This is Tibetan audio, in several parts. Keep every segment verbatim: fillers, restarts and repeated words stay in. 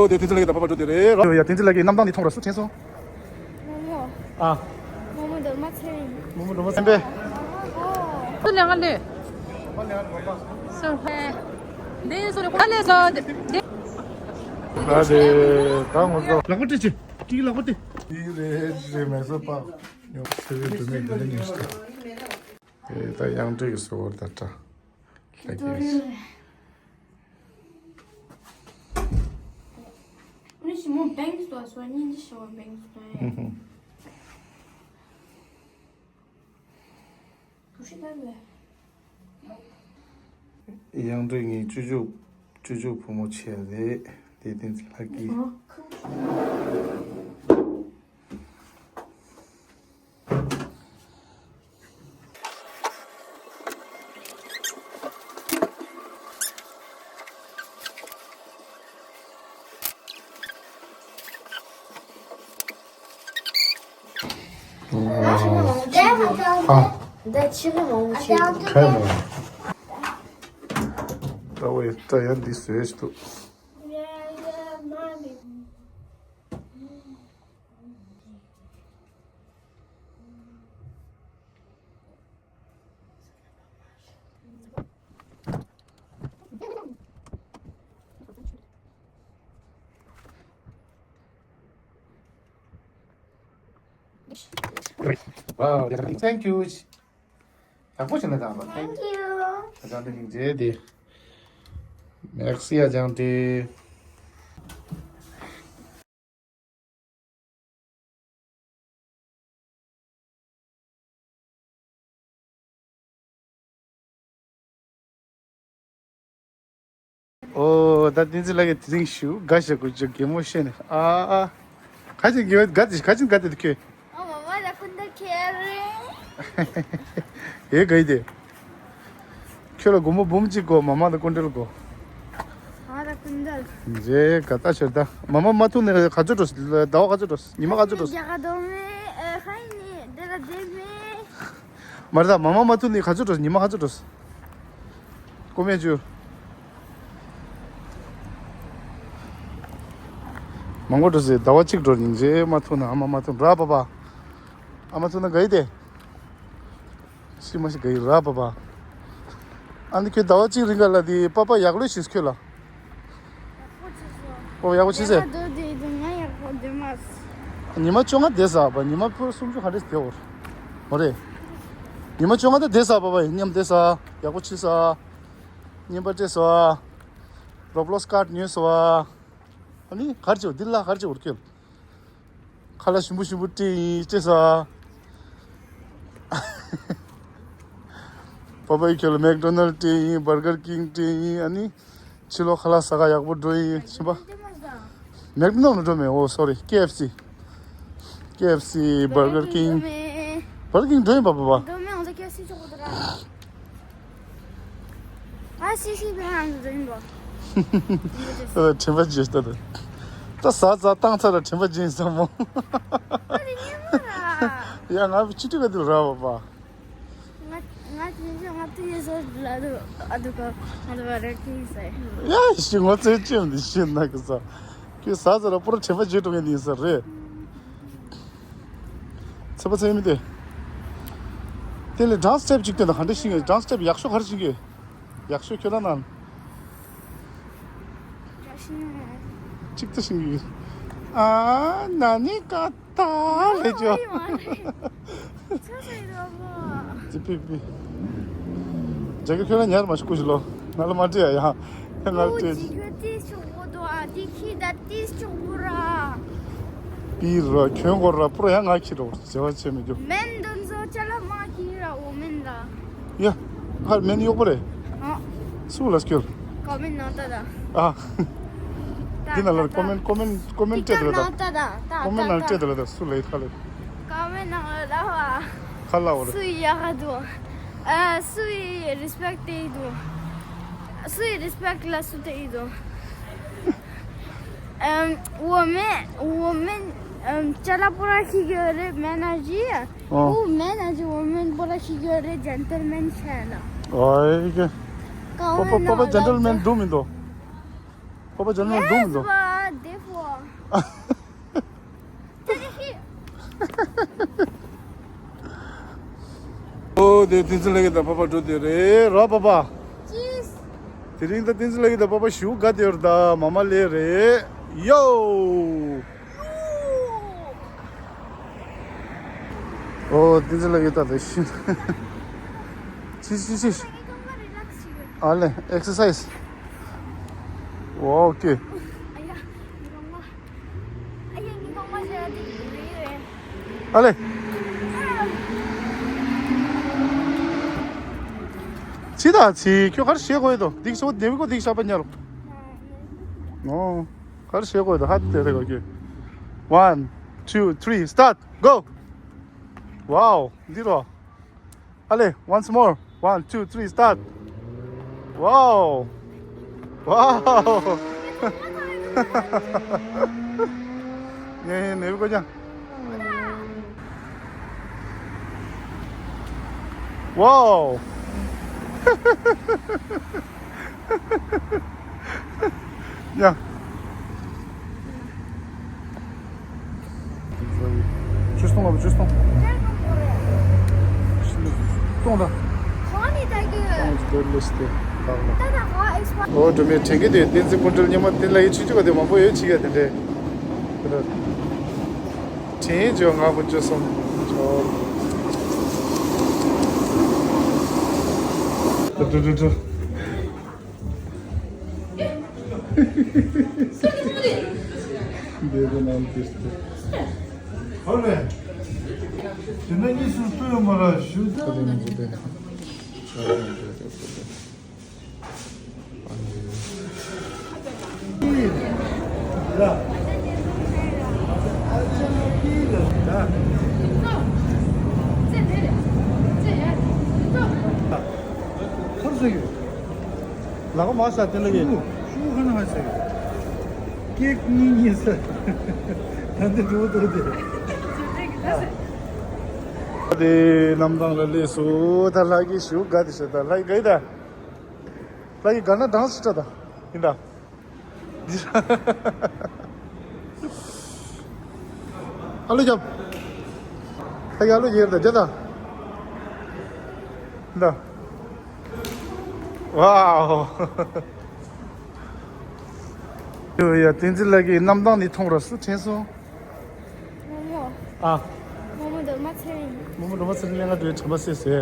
དེ་བསྟན་འཛིན་ལགས་ཀྱི་ད་ཕར་འགྲོ་དེ་རེད་རོ། ཡ་བསྟན་འཛིན་ལགས་ཀྱི་རྣམ་ཐར་འདི་མཐོང་ར་སུ་དྲན་སོང་། མོ་མོ། ཨ། མོ་མོ་འདོད་མ་ཚེ་རིང་། མོ་མོ་འདོད་མ་ཚེ་རིང་པས། ཏུ་ལེ་ང་ལེ། སོང་ཧེ། འདི་སོ་རེ་ཁ་ལེ་སོ་འདི། ད་དེ་ད་ངོ་ཚོ། ལག་པ་སྤྲད་ཅི། ཀི་ལག་པ་སྤྲད། ཀི་རེད་རེད་མེ་སོ་པ། ཡོ་ཚེ་རིང་འདོད་མེད་འདི་ནི་ཉོས་ཤིག་ད་ཡང་འདྲེ་གི་སོ་བར་ད་ད། ལྷ་ཀི་ཡོད། ཨུ་ནི་ཞི་མོ་བེང་སོ་སོ་སྙིང་རྗེ་ཞི་མོ་བེང་སོ་ཡ། ཨུ་ཧུ། བུ་ཤི་ད་ལེ། ཡང་འདྲེ་ངའི་ཅོ་ཅོ་ཅོ་ཅོ་བུ་མོ་ཆེ་རེད་དེ་བསྟན་འཛིན་ལྷ་ཀི། ཨ། ད་ཕྱི་རུ་མ་འོང་ཆེ། ཁ་མོ། ད་ཝེ་ད་ཡང་འདི་བཟོས་ཤི་འདུག Wow, thank you. ཡག་པོ་བྱས་ན་དང་པ། Thank you. ཨ་ཅང་ཏེ་ལིང་ཇེ་དེ། Merci ཨ་ཅང་ཏེ། ཨོ་ད་བསྟན་འཛིན་ལགས་ཀྱིས་དེ་རིང་ཞུ་དགའ་ཞེ་དགུ་ཅོ་གད་མོ་བཤད་ནས་ཨ་ཨ། ཁ་ཅིག་གི་དགའ་དེ་ཁ་ཅིག་དགའ་དེ་ཁྱོད། ཨ་མ་མ་ལ་ཀུན་ད་ཁྱེར། ཨེ་ག་ཡི་དེ། ཁྱོད་ལ་སྒོར་མོ་འབུམ་གཅིག་དགོས། མ་མ་དང་སྐུ་མགྲོན་དགོས། ཨ་ད་ཀུན་ད། རེད་ག་ད་ཤོད་ད། མ་མ་མ་ཐུག་ནས་ག་ཚོད་འགྲོ། ཟླ་བ་ག་ཚོད་འགྲོ། ཉི་མ་ག་ཚོད་འགྲོ། རྒྱ་གར་རྡོ་མེ་ཨེ་ཧའི་ནི་དེ་ལ་དེ་མེ། མ་རེད་ད། མ་མ་མ་ཐུག་ནས་ག་ཚོད་འགྲོ། ཉི་མ་ག་ཚོད་འགྲོ། ཀོ་མེ་ཅུ། མང་པོ་འགྲོ་ཟེར། ཟླ་བ་གཅིག་འགྲོ་ཉིན་རེ་མ་ཐུག་ན་ཨ་མ་མ་ཐུག་ར་པ་པ། ཨ་མ་ཐུག་ན་ག་ཡི་དེ། ཤི་མ་ཤི་ག་ཡི་ར་པ་པ། ཨ་ནི་ཁྱོད་ཟླ་བ་གཅིག་རིང་ག་ལ་དེ་པ་པ་ཡག་ལོས་ཤིས་ཁྱོད་ལ། ཨོ་ཡག་པོ་ཆི་ཟེར། ཡག་པོ་འདུག་དེ་དུ་ང་ཡག་པོ་འདུག་མ། ཉི་མ་བཅོ་ལྔ་བསྡད་ས་པ། ཉི་མ་ཕུ་སུམ་ཅུ་ག་འདྲས་བསྡད་འོར། མོ་རེད། ཉི་མ་བཅོ་ལྔ་དེ་བསྡད་ས་པ་པ་ཡིན་མཉམ་བསྡད་ས། ཡག་པོ་ཆི་ས། བརྙན་པར་སྤྲད་སོ། རོབ་ལོག་སི་ཀར་ཉོས་སོ། ཨ་ནི་གར་ཅོ་འདི་ལ་གར་ཅོ་འོར་ཁྱོད། ཁ་ལག་ཞིམ་པོ་ཞིམ་པོ་སྤྲད་ཡིན་སྤྲད་ས། པ་པའི་ཁྱོད་ལ་མེག་ཌོ་ནལ་སྤྲད་ཡིན། བར་གར་ཀིང་སྤྲད་ཡིན། ཨ་ནི་ཕྱི་ལོགས་ཁ་ལག་ཟ་ག་ཡག་པོ་འགྲོ་ཡིན་ཤི་པ། མེག་ཌོ་ནལ་འགྲོ་མེད། ཨོ་སོ་རི། ཀེ་ཨེཕ་སི། ཀེ་ཨེཕ་སི། བར་གར་ཀིང་། བར་གར་ཀིང་འགྲོ་ཡིན་པ་པ་པ། ཨ་སི་སི་བྷ་ཧང་འགྲོ་ཡིན་པ། དྲན་པ་བརྗེད་ལྟ་དུས། ད་ཟ་ཟ་བཏང་ཚར་ལ་དྲན་པ་བརྗེད་ཟ་མོ། ཨ་རེ་ཉེ་མོ་ར། ཡ་ང་ཕྱི་དྲི་ག་དུ་ར་བ་པ། ང་ང་དེ་ཚོ་ང་དེ་ཡེ་ཟོ་ལ་དུ་ཨ་དུ་ག་ང་དུ་བ་རེ་ཀི་ཟེ། ཡ་ཤི་ངོ་ཚེ་ཅེམ་དེ་ཤི་ན་གི་ས། ཁྱོད་ཟ་ཟ་ར་པོ་ར་དྲན་པ་བརྗེད་འགྲོ་ངེས་ནི་ས་རེད། ཚེ་པ་ཚེ་མི་དེ། དེ་ལས་ཌང་སི་སི་ཊེབ་ཅིག་སྟོན་དང་ག་འདྲ་ཤིང་ངེ་ཌང་སི་སི་ཊེབ་ཡག་ཤོས་ག་རེ་ཤིང་གེ། ཡག་ཤོས་ཁྱོད་རང་ནང་། གཅིག་ཏུ་ཤིང་གེ། ཨ་ན་ནི་ཀ་ཏ་ལེ་ཅོ། ཅི་པི་པི། རྒྱ་གི་ཁྱོད་རང་ཉར་མ་ཤི་ཀུ་ཤི་ལོ། ང་ལ་མ་དྲིས་ཡ་ཡ། ང་ལ་དྲིས། ཏིས་ཆུ་བོ་དོ་ཨ་ཏི་ཁི་ད་ཏིས་ཆུ་བོ་ར། པི་ར་ཁྱོད་གོ་ར་པུ་ར་ཡ་ང་ཁྱི་རོ་བྱ་བ་བྱེད་མི་རྒྱུ། མེན་དོན་ཟོ་ཅ་ལ་མ་ཁྱི་ར་འོ་མེན་ར། ཡ། ཧར་མེན་གཡོག་པོ་རེད། ཨ། སུ་ལ་སྐྱོར། ཀོ་མེན་ནང་ད་ད། ཨ། འདི་ན་ལ་ཀོ་མེན་ཀོ་མེན་ཀོ་མེན་སྤྲད་དེ་ལ་ད། ཀོ་མེན་ནང་སྤྲད་དེ་ལ་ད་སུ་ལ་ཡི་ཁ་ལ། ཀོ་མེན་ནང་ལ་ཧ། ཁ་ལ་འོ་རེད། སུ་ཡ་ག་དོ། ཨ་སུ་ཡི་རེ་སི་པེག་ཏེ་དོ། སུའི་རེ་སི་པེག་ལ་སུ་དེ་ཡིན་དོ། ཨམ། བོ་མེན། བོ་མེན། ཨམ། ཅ་ལག་པོ་ར་ཤི་གི་རེད་མེན་ན་ཇི། ཨོ། བོ་མེན་ན་ཇི་བོ་མེན་པོ་ར་ཤི་གི་རེད་ཇེན་ཊལ་མེན་ཆེ་ན། ཨོ་ཡེ་གེ། པོ་པོ་པོ་པོ་ཇེན་ཊལ་མེན་འགྲོ་མི་འདུག་པོ་པོ་ཇེན་ཊལ་མེན་འགྲོ་མི་འདུག Yes, but they ཨོ་དེ་བསྟན་འཛིན་ལགས་ཀྱི་དང་པ་པ་འགྲོ་དེ་རེད་རོ་པ་པ། ཅིས། དེ་རིང་ད་བསྟན་འཛིན་ལགས་ཀྱི་དང་པ་པ་ཞུ་དགའ་དེ་ར་ད་མ་མ་ལེ་རེད་ཡོ། ཨོ་བསྟན་འཛིན་ལགས་ཀྱི་ད་དེ་ཤི། ཤི་ཤི་ཤི། ཨ་ལེ་ཨེག་སར་སའི་ཛི། ཨོ་ཀེ། ཨ་ལེ། ཚི་ད་ཚི་ཁྱོད་གར་ཤེས་གོ་ཡོད་དོ། སྡིག་སོ་ནེ་བི་ཀོ་སྡིག་ཤ་པ་ཉར། ཨོ། གར་ཤེས་གོ་ཡོད་དོ་ཧ་དེ་རེ་གོ་ཁྱོད། One, two, three, start, go. Wow འདི་རོ། ཨ་ལེ། Once more. One, two, three, start. Wow. Wow. ཡེ་ནེ་བི་ཀོ་ཅང་། Wow. ཡ། བཅུ་སྟོང་ལ་བཅུ་སྟོང་། སྟོང་ད། ཨོ་འགྲོ་མི་དྲན་གི་དེ་བསྟན་འཛིན་སྐུ་མགྲོན་སྙེ་མ་དེ་ལ་ཡི་ཆུ་ཆུ་ག་དེ་མང་པོ་ཡོད་ཆི་ག་དེ་འདྲས། དྲན་བྱོས་ང་དགུ་བཅུ་གསུམ། འགྲོ་འགྲོ་འགྲོ། འདི་ག་ནང་དུ་སྟེ། ཨོ་ལེ། དེ་ན་གཉིས་སུ་སུ་ཡོད་མ་ར་ཞུ་ད། ཁར་སོ་ཡོད། ལག་མ་ས་དེ་ལ་ཡོད། ཤུ་ཤུ་ཁ་ན་ཧ་ས་ཡོད། ཀེག་གཉིས་གཉིས་ས། ད་འདི་འགྲོ་འདུག་དེ། དེ་གནམ་ཐང་ལ་སླེབས་སོ། ད་ལྷ་གི་ཞུ་དགའ་དེ་ཤ་ད་ལྷ་གི་དགའ་ཡི་ད། ལྷ་གི་དགའ་ན་དང་སི་ཏྲ་ད་ཡིན་ད། ཨ་ལོ་རྒྱབ། ཨ་ཡ་ཨ་ལོ་ཡེར་ད་རྒྱ་ད། ད། ཝའོ། ཡོ་ཡ་བསྟན་འཛིན་ལགས་ཀྱིས་གནམ་ཐང་ནས་མཐོང་ར་སུ་དྲན་སོང་། རྨོ་མོ། ཨ། རྨོ་མོ་འདོད་མ་ཚེ་རིང་། རྨོ་མོ་འདོད་མ་ཚེ་རིང་ལས་ང་འདོད་དྲན་པ་སེ་སེ།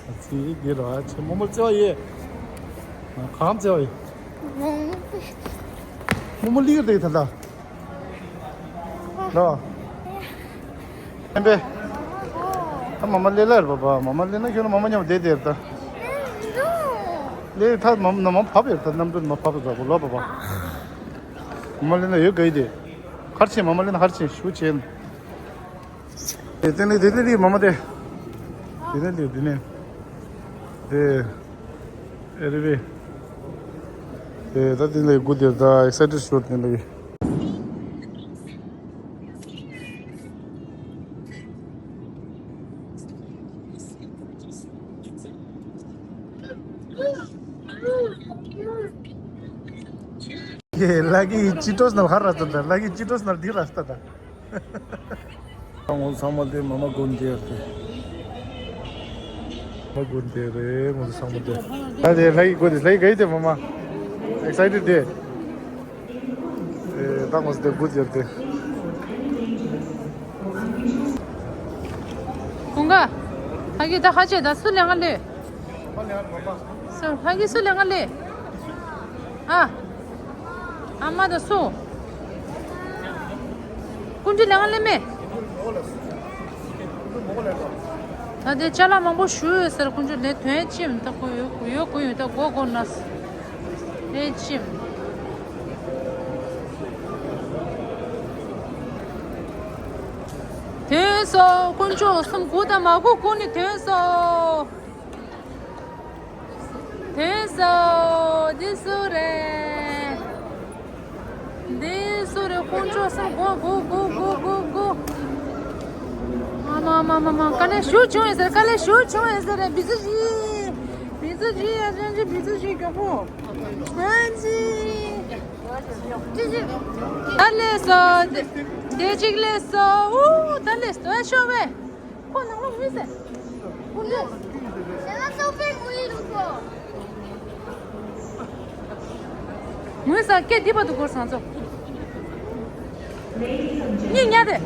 ཨ་ཙི་འདི་ར་ཆེ་རྨོ་མོ་བརྩེ་བ་ཡེ། ཨ་གང་བརྩེ་བ་ཡེ། རྨོ་མོ། རྨོ་མོ་ལིར་དེ་ད་ལ། ར། ཨེམ་པེ། ཨ་མ་མ་ལེ་ལ་ར་བ་བ་མ་མ་ལེ་ན་ཁྱོད་ན་མ་མ་མཉམ་བསྡད་དེ་ར་ད། ལེ་ད་མ་མ་མ་བབ་ཡོད་ད་གནམ་གྲུ་མ་བབ་ད་གོ་ལོ་བ་བ། མ་མ་ལེ་ན་ཡོད་ག་ཡི་དེ། ཧར་ཆེ་མ་མ་ལེ་ན་ཧར་ཆེ་ཞུ་ཆེ། དེ་དེ་ནི་དེ་ནི་རི་མ་མ་དེ། དེ་ནི་རི་དེ་ནི། དེ། ཨེ་རི་བེ། དེ་ད་དེ་ནི་གུ་དེ་ད་ཨེག་སའི་ཊེཌ་ཤོར་དེ་ནི། ཡེ་ལ་གི་ཅི་ཏོས་ནལ་ཧར་ར་ཏོ་ད་ལ་གི་ཅི་ཏོས་ནལ་དི་ར་སྟ་ད། ངོ་ཚང་མ་དེ་མ་མ་དགོན་དེ་ཡར་དེ། མ་དགོན་དེ་རེད་ངོ་ཚང་མ་དེ། ད་དེ་ལ་གི་དགོན་དེ་ལ་གི་ག་ཡི་དེ་མ་མ། ཨེག་སའི་ཊེཌ་དེ། ཨེ་ད་ངོ་ཚ་དེ་དགོན་དེ་ཡར་དེ། ཀུན་དགའ། ཧ་གི་ད་ཧ་ཆེ་ད་སུ་ལེ་ང་ལེ། སུ་ཧ་གི་སུ་ལེ་ང་ལེ། ཨ། ཨ་མ་ད་སུ། ཀུན་གྱི་ལེ་ང་ལེ་མེ། ད་དེ་ཅ་ལག་མང་པོ་ཞུ་ཡོད་ཟེར་ཀུན་གྱི་ལེ་དོན་ཅི་ཡིན་ད་གོ་ཡོད་གོ་ཡོད་གོ་ཡོད་ད་གོ་གོ་ན། དེ་ཅི་ཡིན། ཐོན་སོང་། དཀོན་མཆོག་གསུམ་དགུ་དང་མ་དགུ་དགུ་ནི་ཐོན་སོང་། ཐོན་སོང་། འདི་སུ་རེད། འདི་སུ་རེད། དཀོན་མཆོག་གསུམ་དགུ་དགུ་དགུ་དགུ་དགུ་དགུ། ཨ་མ་མ་མ་མ། དཀའ་ལས་ཞུ་བྱུང་ཡོད་ཟེར། དཀའ་ལས་ཞུ་བྱུང་ཡོད་ཟེར། བི་ཛི་ཇི། བི་ཛི་ཇི་ཡ་ཅན་ཅི། བི་ཛི་ཇི་མགྱོགས་པོ། ཨ་ཅི། ད་ལས་སོ། དེ་ཅིག་ལས་སོ། ཨུ་ད་ལས་སོ། ཨེ་ཤོ་བེ། ཁོ་ནང་ལོགས་མི་ཟེར། ཁོ་ནང་། ངུས་ས་སྐད་འདི་བར་དུ་འགོར་སང་ཚོ། གཉིད་ཉལ་ཏེ།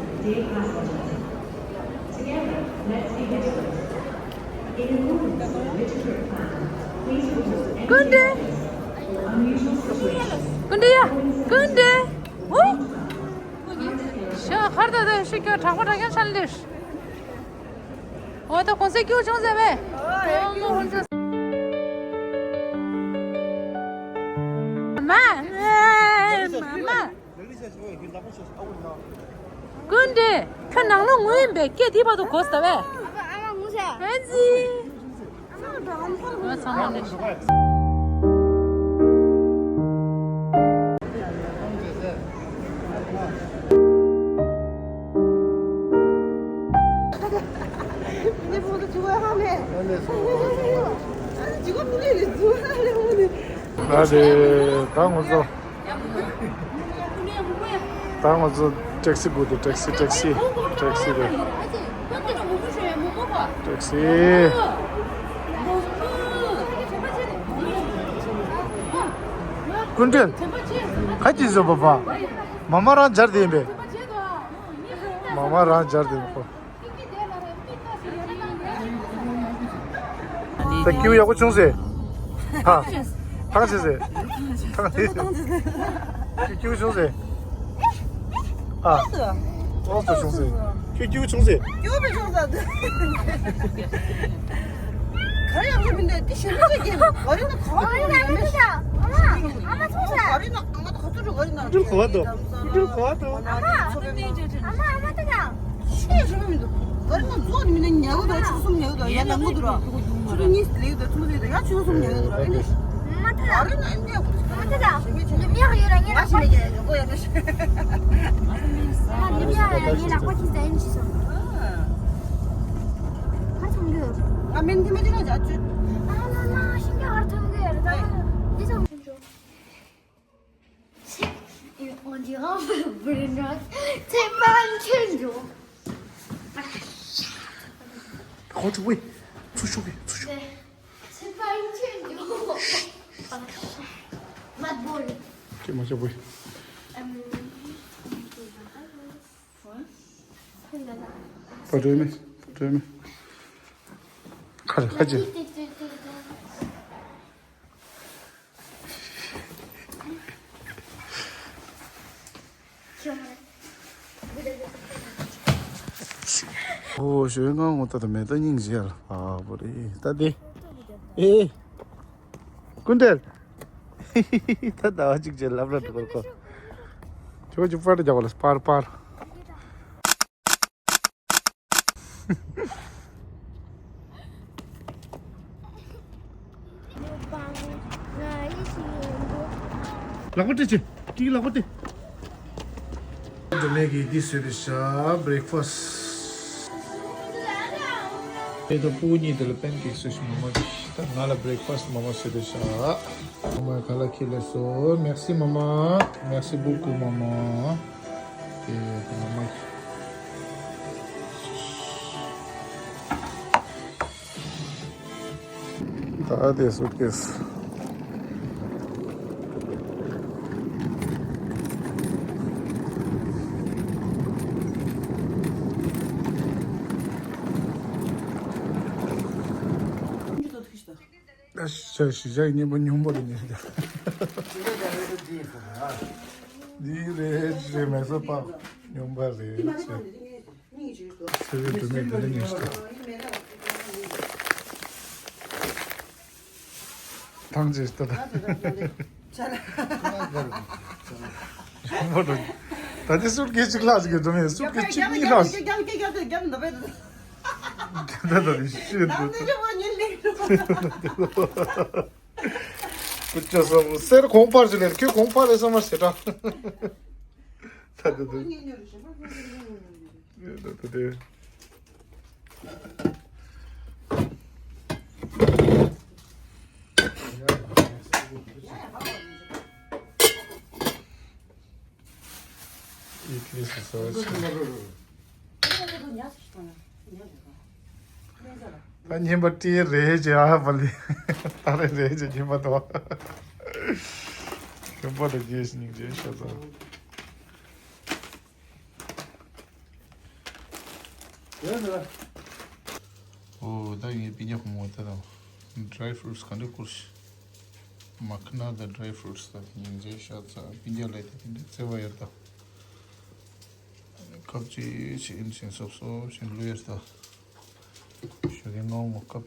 ཀུན་འདྲེ། ཀུན་འདྲེ་ཡ། ཀུན་འདྲེ། ཨུ། ཤ་ཁར་ད་ད་ཤི་ཀྱོ་དྲག་པོ་དྲག་ཀྱང་ཆ་ལེ། འོ་ད་གོང་ས་སྐྱུག་བྱུང་ཟེར་བས། མ། མ། མ། ཀུན་འདྲེ། ཁྱོད་ནང་ལོགས་ངུ་ཡིན་པས་སྐད་དེ་བར་དུ་གོ་ས་བས། ཨ་མ་ངུ་ཟེར། ཨ་ཙི། ང་ཚང་མ་འདི། ད་དེ་ད་ང་ཚོ། ད་ང་ཚོ་ཊེག་སི་སྒུག་འདུག་ཊེག་སི་ཊེག་སི་ཊེག་སི་རེད། ཊེག་སི། ཀུན་འདྲེ། ག་ཅི་བཟོ་བ་བ། མ་མ་རང་སྦྱར་དེ་ཡིན་པས། མ་མ་རང་སྦྱར་དེ་ཡིན་པ། ད་སྐྱིད་པོ་ཡག་པོ་བྱུང་ཟེར། ཧ། ཐང་ཆད་ཟེར། ཐང་ཆད་ཟེར། སྐྱིད་པོ་བྱུང་ཟེར། ཨ། ཨོ་ཙི་བྱུང་ཟེར། ཁྱོད་སྐྱིད་པོ་བྱུང་ཟེར། སྐྱིད་པོ་བྱུང་ཟེར། ག་རེ་ཡག་པོ་མི་འདུག་དེ་ཞེ་པོ་ཅིག་གིས་ག་རེ་ན་ག་བ་ཨ་མ་ཨ་མ་ཐུག་ས། ག་རེ་ན་ཨ་མ་ད་ག་ཚོད་འགྲོ་ག་རེ་ན། ཀུན་འདྲེ་ག་བ་འདུག་ཀུན་འདྲེ་ག་བ་འདུག་ཨ་མ་ཨ་མ་ཨ་མ་ཐུག་ས། ཤི་ཡ་ཤི་མ་མི་འདུག་ག་རེ་ན་ཛོ་མི་ན་ཉལ་གི་འདུག་ཆུ་གསུམ་ཉལ་གི་འདུག་ཡ་ལང་གི་འདུག་ར། ཆུ་གཉིས་ལེགས་འདུག་ཆུ་མ་ལེགས་འདུག་ཡ་ཆུ་གསུམ་ཉལ་གི་འདུག་ར། ཨེ་ནི་མ་ཐུག་ས། ག་རེ་ན་ཨེ་ནི་ཡ་གོ་ས། མ་ཐུག་ས། ལི་མི་ཡ་ཡོད་ར་ངའི་ལག་པ། ལི་མི་ཡ་ཡོད་ར་ངའི་ལག་པ་ཅིག་ཟ་ཡིན་ཅི་སོང་། ཁ་ཚང་གི། ང་མིན་དེ་མ་ཅི་ན་ཇ་ཅུ། ཨ་ལ་ལ་ཤིང་ཀ་ཧར་ཐོན་གི་ཡོད་ར་ད། འདི་ཚང་། On dirait un vrai noir. C'est pas un chelou. ཧོ་ཅུ་ཝེ། ཚུར་ཤོག་གི་ཚུར་ཤོག་གི། C'est pas un chelou. Mad ball. ཁྱེད་མ་ཤོག་ཝེ། བ་དྲོས་མེད་བ་དྲོས་མེད། ཁ་རེ་ཁ་ཅི། ཨོ་ཞོན་ངང་ངོ་ད་ད་མེ་ད་སྙིང་རྗེ་ལ་ཨ་བོ་རེ་ད་དེ། ཨེ། ཀུན་འདྲེ། ད་ཟླ་བ་གཅིག་བྱས་ལབ་ལ་འགྲོ་གོ། ཁྱོད་ཀྱི་པར་རྒྱག་པ་ལ་པར་པར། ལག་པ་སྤྲད་ཅི། ཀྱི་ལག་པ་སྤྲད། འདི་ནས་ཀྱི་འདི་བཟོས་ཏེ་ཤ་བྷི་རེག་ཕ་སི། དེ་ད་སྤུ་གུ་གཉིས་དེ་ལ་པན་ཀེག་བཟོས་ཤིག་མ་མ་གི། ད་ང་ལ་བྷི་རེག་ཕ་སི་མ་མ་བཟོས་ཏེ་ཤ། མ་མ་ག་ལ་ཁྱེར་ལེ་སོ། Merci maman. Merci beaucoup maman. དེ་ད་མ་མ་གི། ད་དེ་སུཊ་ཀེ་སི། ད་ཤི་ཤི་ཤ་སྙན་པོ་སྙོམས་པོ་རེད་ཉེ་ཤི། འདི་རེད་རེད་མེ་སོ་པ་སྙོམས་པ་རེད་ཤི། ཚེ་བའི་བུད་མེད་དེ་ནི་ཉེ་ཤི། ཐང་ཅེས་ཏོ་ད། ད་དེ་སུཊ་ཀེ་སི་གཅིག་ལྷག་ཅིག་གི་སྒྲོན་མེ་སུཊ་ཀེ་སི་གཅིག་གཉིས་ལྷག་ཅིག་ད་ད་ད་ཤི་འདུག་ཀུ་ཅོ་སོ་སེར་གོང་འཕར་ཞིག་ལེར་ཁྱོད་གོང་འཕར་རེད་སོ་མ་ཟེར་ད། ད་ད་ད། ད་ད་ད། ཡིད་ཀྱི་སུ་སོ་ཆེ། ད་བརྙན་པར་སྤྲད་རེད་ཅེས་ཨ་པ་ལི། ད་རེད་རེད་ཅེས་བརྙན་པར་འདུག་བརྙན་པར་ལ་རྒྱས་སྙིང་རྗེ་ཤོག་ཙང་། ཨོ་ད་ངའི་སྤུན་ཀྱག་ཁོ་མོ་ད་དང་། ཌི་རའི་ཕུ་རུ་ཊི་སི་ག་འདྲ་བསྐུར་ཤི། མ་ཁི་ན་ད་ཌི་རའི་ཕུ་རུ་ཊི་སི་ད་སྙིང་རྗེ་ཤོག་ཙང་། སྤུན་ཀྱག་ལ་ད་དེ་འདྲ་བརྩེ་བ་ཡོད་ད། ཁབ་ཅིག་ཕྱིན་ཕྱིན་སོབ་སོབ་ཕྱིན་ལུས་ཡོད་ད། ཞོགས་ཀས་སྔ་མོ་སྐབས་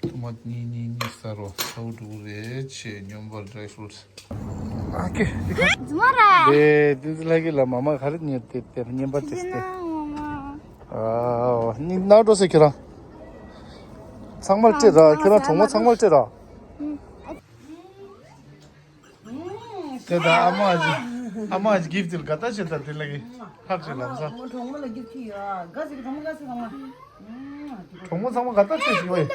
ཐོག་མ་གཉིས་གཉིས་གཉིས་ཟ་རོ་ཚ་བོ་འགྲོ་གི་རེད་ཆེ་སྙོམས་པར་ཌི་རའི་ཕུ་རུ་ཊི་སི། ཨ་ཀེ་དེ་ག་རྫུན་མ་རེད། དེ་བསྟན་འཛིན་ལྷ་སྐྱིད་ལ་མ་མ་ག་རེ་ཉེར་ཏེ་དེ་བརྙན་པར་བྲིས་ཏེ། ཨ་ནི་ནང་འགྲོ་སེ་ཁྱོད་རང་། ཚང་མར་སྤྲད་ར་ཁྱོད་རང་གྲོགས་མོ་ཚང་མར་སྤྲད་ར། དེ་ད་ཨ་མ་ཨ་ཅི་ཨ་མ་ཨ་ཅི་གིབ་ཏིལ་ག་ད་ཆེ་ད་དེ་ལ་གི་ཧབ་ཆེ་ལམ་ས། གྲོགས་མོ་གྲོགས་མོ་ལ་གིབ་ཏི་ཡོད། ག་ཟིག་གྲོགས་མོ་ག་ཟིག་གྲོགས་མོ། གྲོགས་མོ་ཚང་མ་ག་ད་ཆེ་ཞིག་ཡོད།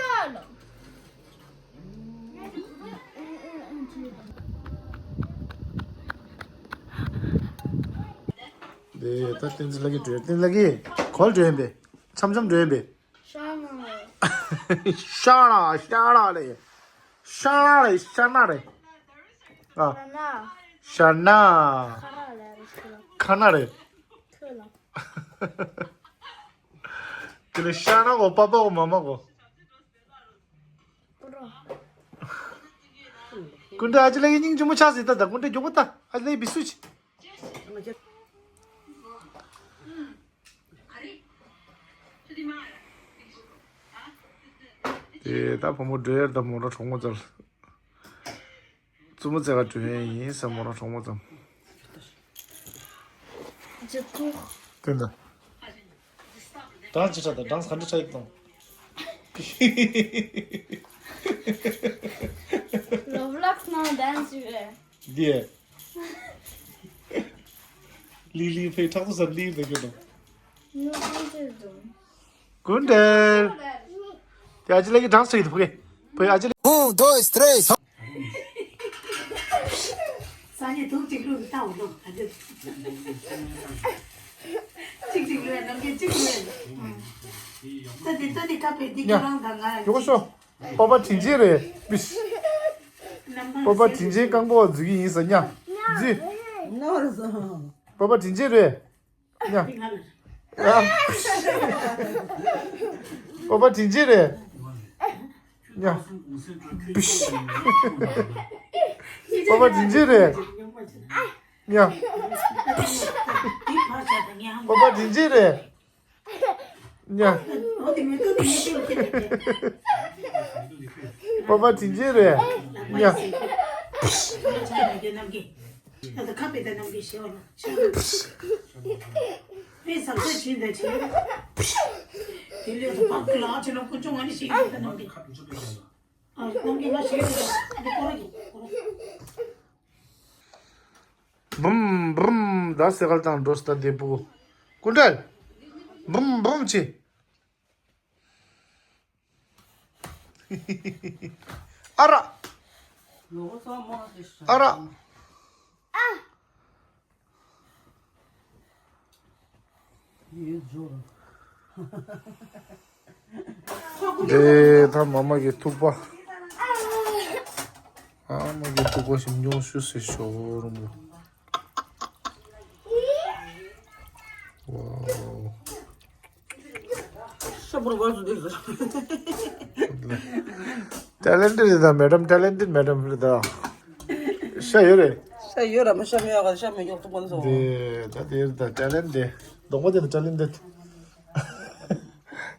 དེ་ད་བསྟན་འཛིན་ལྷ་སྐྱིད་འགྲོ་བསྟན་འཛིན་ལྷ་སྐྱིད་གོལ་འགྲོ་ཡིན་པས་འཆམ་འཆམ་འགྲོ་ཡིན་པས། ཤ་ན་རེད། ཤ་ན་ཤ་ན་རེད། ཤ་ན་རེད་ཤ་ན་རེད། ཨ། ཤ་ན། ཤ་ན། ཁ་ན་རེད་ཤ་ན་རེད། ཁ་ན་རེད། ཁ་ལ། དེ་ལས་ཤ་ན་གོ་པ་པ་གོ་མ་མ་གོ། པུ་རོ། ཀུན་དྲ་ཨ་ཅི་ལ་ཡི་སྙིང་རྗེ་མོ་ཆགས་ཟིན་ད་ད་ཀུན་དྲ་མགྱོགས་པོ་ད་ཨ་ཅི་ལ་ཡི་བི་སུ་ཅི། དེ་ད་བུ་མོ་འགྲོ་ཡར་ད་མོ་ར་གྲོགས་མོ་ཙལ། བཙུན་མོ་ཙལ་ག་འགྲོ་ཡས་ཡིན་ཟེར་མོ་ར་གྲོགས་མོ་ཙམ། ཇི་ཐུག་དེ་འདྲ། གྲངས་ཅི་ཆ་ད་གྲངས་ག་འདྲ་ཆ་ཡིག་དང་། རོ་བྷི་ལོག་སི་ནང་ཌན་སི་བྱེད་རེད། འདི། ལི་ལི་ཕེ་ཁྲག་ཏུ་ཟ་ལི་ཡིན་ད་ཁྱོད་དང་། ནུ་ཀུན་ཏེ་དུ། ཀུན་ཏེ། དེ་ཨ་ཅི་ལ་གི་གྲངས་སུ་ཡིན་ཕུ་གེ། ཕུ་ཨ་ཅི་ལ། Un, dos, tres. ས་ནས་དུག་ཅིག་བླུགས་ལྟ་བུ་བླུགས་ད་དུ། ཅིག་ཅིག་བླུགས་ནམ་རྒྱུན་ཅིག་བླུགས། ད་དེ་ད་དེ་ཁ་པའི་འདི་ཁྱེད་རང་དང་ང་ཡོ་གོ་ཤོ། སྤོབས་པ་དྲིན་ཆེན་རེད། པིཤ། སྤོབས་པ་དྲིན་ཆེན་རྐང་པ་འཛུལ་གྱི་ཡིན་ཟེར་ཉ། འཛུལ། སྤོབས་པ་དྲིན་ཆེན་རེད། ཉ། སྤོབས་པ་དྲིན་ཆེན་རེད། ཉ། པིཤ། སྤོབས་པ་དྲིན་ཆེན་རེད། ཉ། པིཤ། སྤོབས་པ་དྲིན་ཆེན་རེད། ཉ། སྤོབས་པ་དྲིན་ཆེན་རེད། ཉ། བུམ་བུམ་ད་སེ་གལ་དང་འགྲོ་སྟ་དེ་པོ། ཀུན་དྲལ། བུམ་བུམ་ཆེ། ཨ་ར། ཨ་ར། དེ་ད་མ་མ་གི་ཐུག་པ། ཨ་མ་གི་ཐུག་པ་ཞིམ་ཉུང་ཞུ་སེ་ཤོ་རུ་མོ། ཝའོ། ཤ་པུར་བར་སུ་དེ་ཟེར། Talented རེད་ད་madam, talented madam རེད་ད། ཤ་ཡོད་རེད། ཤ་ཡོད་ར་མ་ཤ་མེད་ཡོད་ག་ཤ་མེད་ཡོད་ཐུག་པ་ནི་སོ། དེ་ད་དེ་རེད་ད་talented། གདོང་པ་དེ་ད་talented།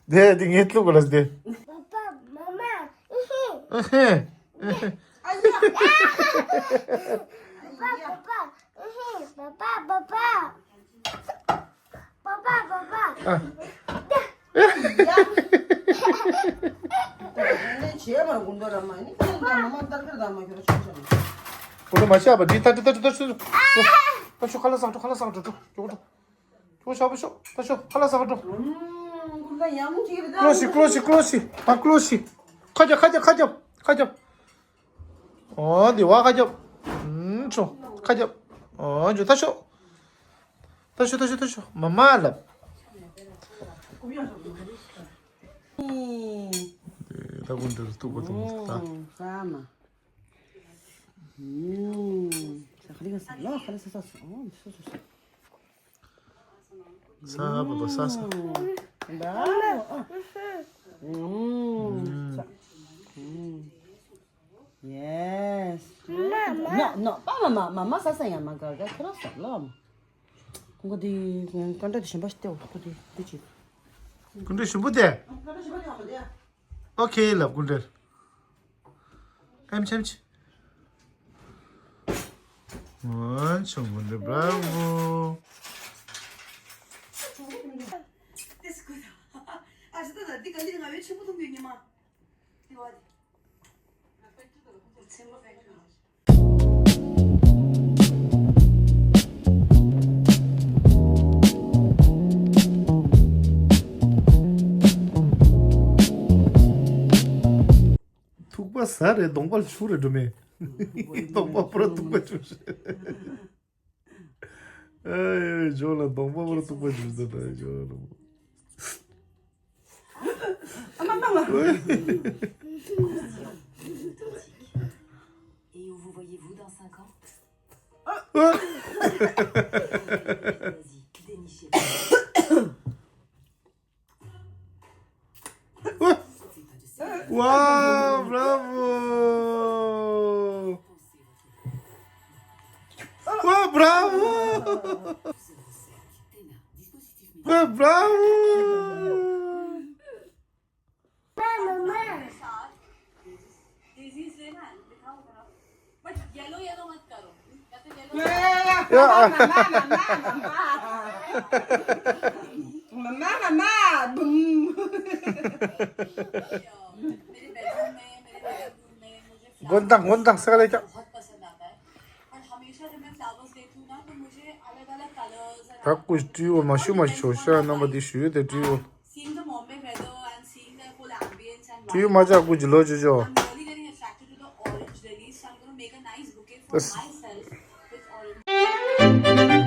དེ་དེ་ངས་ཐུག་པ་ལ་དེ། Papa, mama, ཨ་ཧེ། ཨ་ཡ། Papa, papa, papa, papa, papa, papa. ཨ། ཀུན་ཏུ་མ་བཤད་པ་འདི་ད་ད་ད་ད་ད་ད་ཤོ་ཁ་ལ་སང་འགྲོ་ཁ་ལ་སང་འགྲོ་འགྲོ་འགྲོ་འགྲོ་ཁ་ལ་སང་འགྲོ་འགྲོ་འགྲོ། ཁོ་ཤོག་ཤོག་ད་ཤོག་ཁ་ལ་ས་ཁ་འགྲོ། ཀློ་ཤི་ཀློ་ཤི་ཀློ་ཤི་ཨ་ཀློ་ཤི། ཁ་རྒྱབ་ཁ་རྒྱབ་ཁ་རྒྱབ་ཁ་རྒྱབ། ཨོ་འདི་བ་ཁ་རྒྱབ། ཨུམ་ཆོ་ཁ་རྒྱབ། ཨོ་འཇུ་ད་ཤོག་ད་ཤོག་ད་ཤོག་ད་ཤོག་མ་མ་ལབ། ཨུམ། ད་ཀུན་འདིར་ཐུག་པ་དུ་མོ་ད། ས་མ། ས་ཁ་རི་ཁ་ས་ལོ་ཁ་རི་ས་ས་ས་ཨོ་སོ་སོ་སོ། ས་བ་བ་ས་ས། Yes. No, no, pa mama, mama sasa ya maga ga kero sa lo. Kungo di kanda di shimba shite o kudi di chi. ཀུན་འདྲེ་ཞིམ་པོ་དེ། ཨོ་ཁེ་ལབ་ཀུན་འདྲེ། ཨེམ་ཆེམ་ཆི། ཨོ་ཆུང་ཀུན་འདྲེ་bravo། ཐུག་པ་ཟ་རེད། གདོང་པ་ལ་ཆུ་རེད་འགྲོ་མེད། གདོང་པ་པུ་ར་ཐུག་པ་ཆུ་རེད། ཨེ་ཇོ་ལ་གདོང་པ་པུ་ར་ཐུག་པ་ཆུ་ཟ་ད་ཇོ་ལ། Et où vous voyez-vous dans cinq ans ? Vas-y, dénichez. Wow, bravo! Wow, bravo! Wow, bravo! Disease लेना है, दिखाओ जरा। But yellow yellow मत करो। या तो yellow। या। मेरे bedroom में, मेरे living room में मुझे flowers बहुत पसंद आता है। और हमेशा जब मैं flowers देखती हूँ ना, तो मुझे अलग-अलग colours और रंग कुछ ट्री और मशू मशू शा नंबर दी शुरू दे ट्री और। Seeing the Mumbai weather and seeing the full ambience and tree और मजा कुछ लो जो जो। I'm really getting attracted to the orange lilies, so I'm gonna make a nice bouquet for myself with orange.